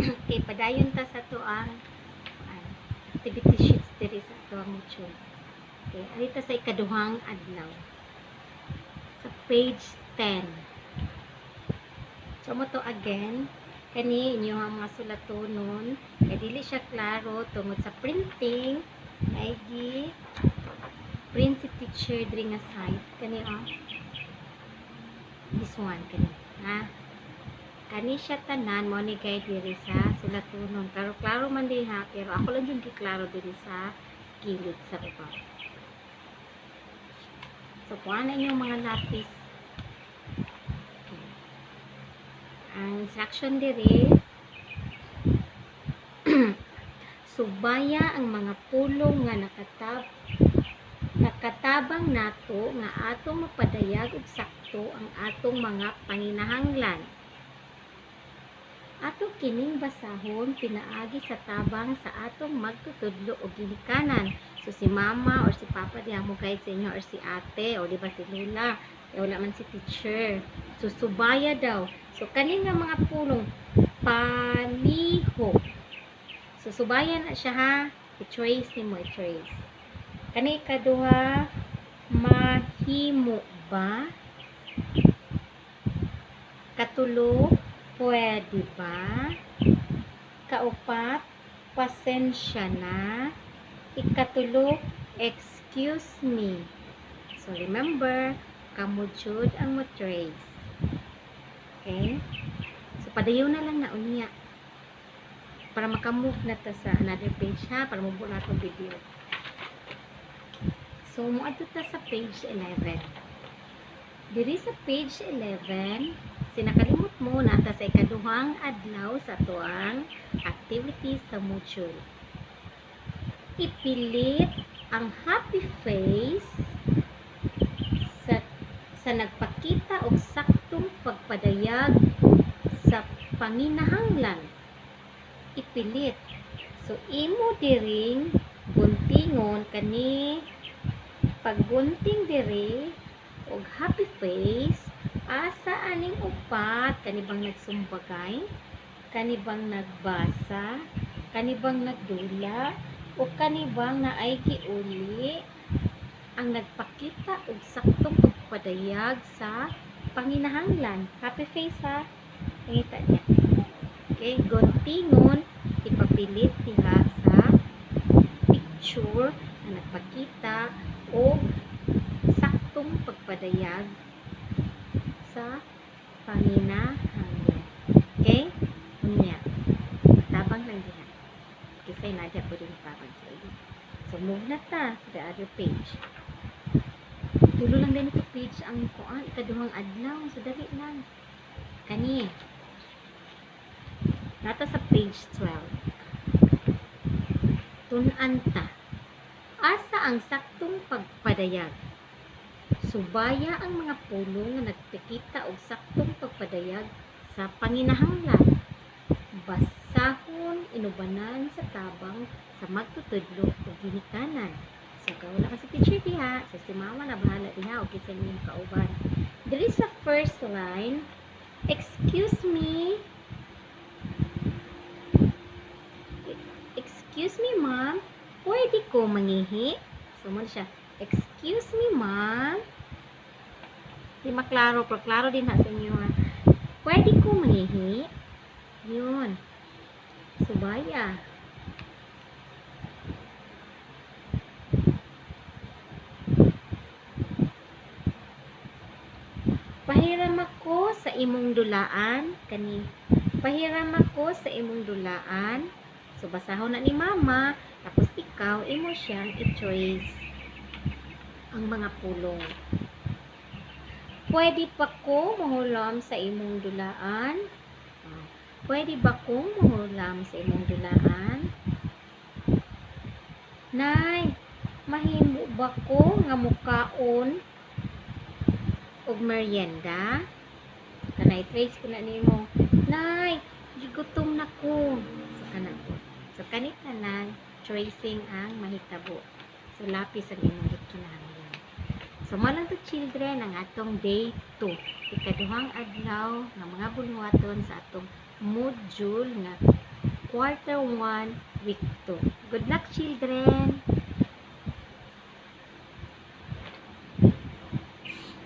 Okay, padayon ta sa atoang activity sheets diri sa atoang module. Okay, ari ta sa ikaduhang adlaw. Sa page 10. So mao to again, kani inyong mga sulatonon kay dili siya klaro tungod sa printing, ay gi print si teacher diri nga side kani, oh. This one kani ha, kani siya tanan mo ni guide diri sa sulatonon, pero klaro man diha, pero ako lang jud giklaro diri sa kilid sa baba. So kuha na inyong mga lapis. Okay. Ang instruction diri, subaya ang mga pulong nga nakatabang nato nga atong mapadayag og sakto ang atong mga panginahanglan. Ato kining basahon pinaagi sa tabang sa atong magtutudlo o ginikanan. So si mama or si papa diha mo guide sa inyo, or si ate, o di ba si lola, eh, wala man si teacher. So subaya daw. So kani nga mga pulong, palihog. So subaya na siya ha. I-trace nimo, i-trace. Kani ikaduha, mahimo ba? Katulo, pwede ba? Kaupat, pasensya na. Ikatulo, excuse me. So remember, kamo jud ang mo trace. Okay? So padayon na lang na unya para maka-move na ta sa another page ha, para mubo na atong video. So moadto ta sa page 11. Diri sa page 11, sinakalimot mo na ta sa ikaduhang adlaw sa atoang activity sa module. Ipilit ang happy face sa nagpakita og saktong pagpadayag sa panginahanglan. Ipilit. So imo diring guntingon kani, paggunting diri og happy face, asa aning upat? Kani bang nagsumbagay, kani bang nagbasa, kani bang nagdula, o kani bang naay giuli ang nagpakita og saktong pagpadayag sa panginahanglan? Happy face ha, pangita niya. Okay, guntingon, ipapilit diha sa picture na nagpakita og saktong pagpadayag sa panginahanglan. Okay? Unya. Tabang lang diha. Kisay na diha pwede tabang sa iyo. So move na ta to the other page. Tulo lang din ito page ang kuan, ikaduhang adlaw. So dali lang. Kani. Nata sa page 12. Tun-an ta. Asa ang saktong pagpadayag? Subaya ang mga pulong nga nagpakita og saktong pagpadayag sa panginahanglan. Basahon inubanan sa tabang sa magtutudlo o ginikanan. So kawala ka si teacher diha, so si mama na bahala diha o kinsa inyong kauban. Diri sa first line, excuse me. Excuse me, ma'am. Pwede ko mangihi? So, mo siya. Excuse me, ma'am. Di maklaro, pero klaro din ha sa inyo ha. Pwede ko mangihi? Yun. Subaya. Pahiram ako sa imong dulaan. Kani. Pahiram ako sa imong dulaan. So, basahon na ni mama. Tapos, ikaw, imo siyang i-trace ang mga pulong. Pwede pa ko mahulam sa imong dulaan? Pwede ba kong mahulam sa imong dulaan? Nay, mahimo ba ko nga mukaon og merienda? Kanay, trace ko na nimo. Nay, gigutom na ko. So, kana po. So, kani tanan, tracing ang mahitabo. So, lapis ang imong gikinahanglan. So, mao lang to children ang atong day 2. Ikaduhang adlaw nga mga buluhaton sa atong module nga Quarter 1, week 2. Good luck, children!